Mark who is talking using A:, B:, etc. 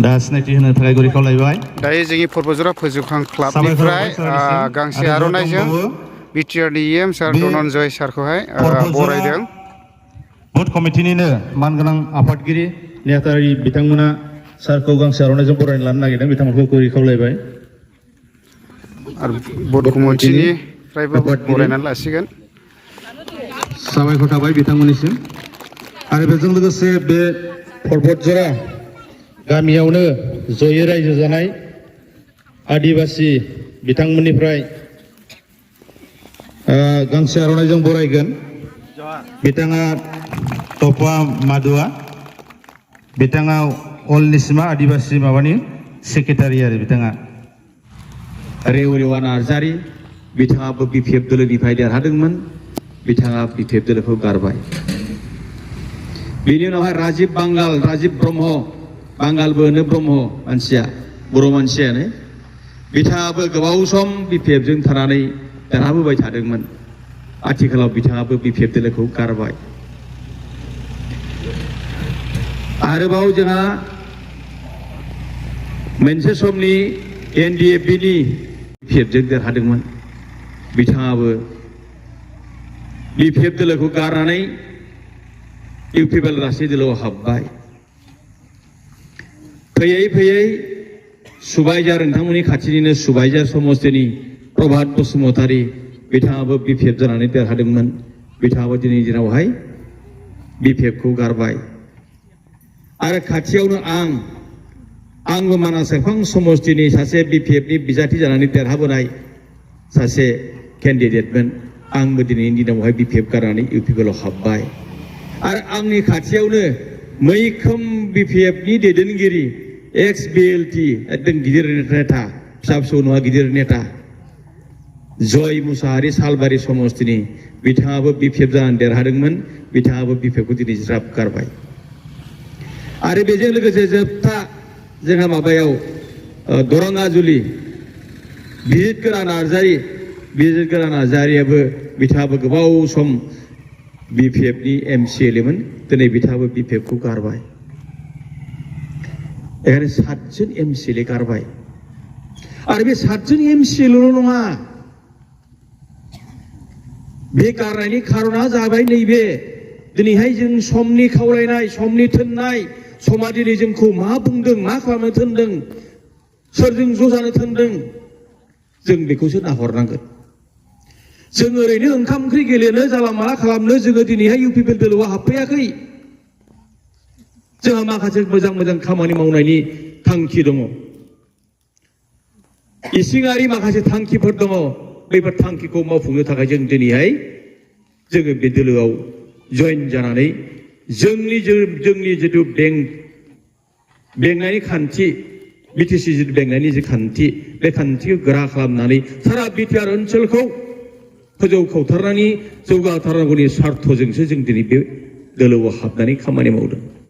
A: दा सिनायथि होनो थाखाय गुरै खावलायबाय
B: दायो जोंनि फर्बजरा फोजोबखां क्लाबनिफ्राय गांसे आर'नाइजों बिटिआरनि EM सार धनन्जय सारखौहाय बरायदों।
A: बुथ कमिटिनिनो मानगोनां आफादगिरि नेहाथारि बिथांमोना सारखौ गांसे आर'नाइजों बरायना लानो नागिरदों बिथांमोनखौ गुरै खावलायबाय।
B: आरो बुथ कमिटिनिफ्रायबो बरायनानै लासिगोन।
A: साबायखर थाबाय बिथांमोननिसिम। आरो बेजों लोगोसे बे पर्बतजरा गामियावनो जयै रायजो जानाय आदिबासि बिथांमोननिफ्राय गांसे आर'नाइजों बरायगोन। बिथाङा तपा मादुआ, बिथाङा अल निसिमा आदिबासि माबानि सेक्रेटारि आरो बिथाङा।
C: रेवरेवा नार्जारि बिथाङाबो BPF दोलोनिफ्राय देरहादोंमोन, बिथाङा BPF दोलोखौ गारबाय। बेनि उनावहाय राजिब ब्रह्म, बांगालबो होनो ब्रह्म मानसिया, बर' मानसियानो, बिथाङाबो गोबाव सम BPF जों थानानै देरहाबोबाय थादोंमोन। आथिखालाव बिथाङाबो BPF दोलोखौ गारबाय। आरोबाव जोंहा मोनसे समनि NDFB-नि BPF जों देरहादोंमोन, बिथाङाबो BPF दोलोखौ गारनानै UPPL राष्ट्रीय दोलोआव हाबबाय। फैयै फैयै सुबाइजार, नोंथांमोननि खाथिनिनो सुबाइजार समस्तिनि प्रभात बसुमतारी, बिथाङाबो BPF जानानै देरहादोंमोन, बिथाङाबो दिनैनि दिनावहाय BPF खौ गारबाय। आरो खाथियावनो आंबो मानास सेरफां समस्तिनि सासे BPF-नि बिजाथि जानानै देरहाबोनाय सासे केन्डिडेटमोन, आंबो दिनैनि दिनावहाय BPF गारनानै UPPL-आव हाबबाय। आरो आंनि खाथियावनो मैखोम BPF-नि दैदेनगिरि ex-BLT एकदम गिदिर नेता, फिसा फिसौ नङा गिदिर नेता, जय मुसाहारि सालबारि समस्तिनि, बिथाङाबो BPF जानानै देरहादोंमोन, बिथाङाबो BPF-खौ दिनै ज्राब गारबाय। आरो बेजों लोगोसे जोबथा जोंहा माबायाव दरंगाजुलि बिजितगोरा नार्जारियाबो, बिथाङाबो गोबाव सम BPF-नि MCLA-मोन, दिनै बिथाङाबो BPF-खौ गारबाय। एखाने 7 जन MCLA गारबाय। आरो बे 7 जन MCLA-ल' नङा, बे गारनायनि खारना जाबाय नैबे दिनैहाय जों समनि खावलायनाय, समनि थोननाय, समा दिनै जोंखौ मा बुंदों, मा खालामनो थोनदों, सोरजों ज' जानो थोनदों, जों बेखौसो नाहरनांगोन। जों ओरैनो ओंखाम ओंख्रि गेलेनो जाला माला खालामनो जोङो दिनैहाय UPPL दोलोआव हाबफैयाखै। जोंहा माखासे मोजां खामानि मावनायनि थांखि दङ, इसिङारि माखासे थांखिफोर दङ। बैफोर थांखिखौ मावफुंनो थाखाय जों दिनैहाय जोङो बे दोलोआव जयेन जानानै जोंनि जिथु बेंनायनि खान्थि, BTC जिथु बेंनायनि जि खान्थि, बे खान्थिखौ गोरा खालामनानै सारा BTR ओनसोलखौ फोजौखावथारनानै जौगाथारनांगौनि सार्थजोंसो जों दिनै बे दोलोआव हाबनानै खामानि मावदों।